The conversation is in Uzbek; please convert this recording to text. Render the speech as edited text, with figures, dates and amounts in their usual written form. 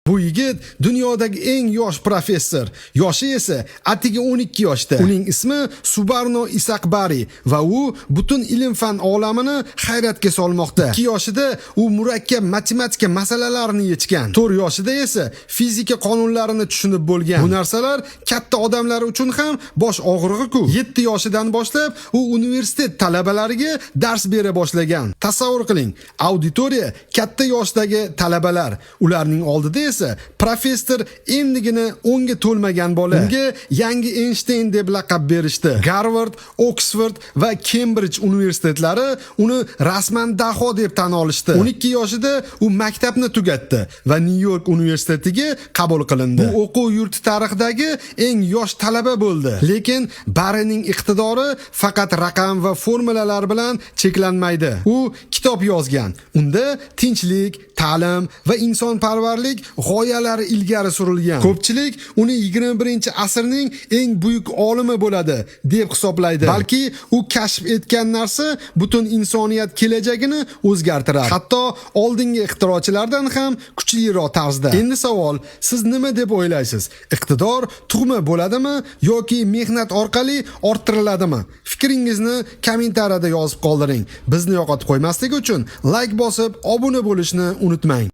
Bu yigit dunyodagi eng yosh professor. Yoshi esa atigi 12 yoshda. Uning ismi Subarno Isakbari va u butun ilm-fan olamini hayratga solmoqda. 2 yoshida u murakkab matematika masalalarini yechgan. 4 yoshida esa fizika qonunlarini tushunib bo'lgan. Bu narsalar katta odamlar uchun ham bosh og'rig'i-ku. 7 yoshidan boshlab u universitet talabalariga dars bera boshlagan. Tasavvur qiling, auditoriya katta yoshdagi talabalar. Ularning oldida esa professor endigina 10 ga to'lmagan bola. Unga yangi Eynshteyn deb laqab berishdi. Garvard, Oksford va Kembrij universitetlari uni rasman daho deb tan olishdi. 12 yoshida u maktabni tugatdi va Nyu-York universitetiga qabul qilindi. Bu o'quv yurti tarixidagi eng yosh talaba bo'ldi. Lekin Barining iqtidori faqat raqam va formulalar bilan cheklanmaydi. U kitob yozgan. Unda tinchlik, ta'lim va insonparvarlik g'oyalari ilgari surilgan. Ko'pchilik uni 21-asrning eng buyuk olimi bo'ladi deb hisoblaydi. Balki u kashf etgan narsa butun insoniyat kelajagini o'zgartirar. Hatto oldingi ixtirochilardan ham kuchliroq tarzda. Endi savol, siz nima deb o'ylaysiz? Iqtidor tug'ma bo'ladimi yoki mehnat orqali orttiriladimi? Fikringizni kommentariyada yozib qoldiring. Bizni yo'qotib qo'ymaslik uchun like bosib, obuna bo'lishni unutmang.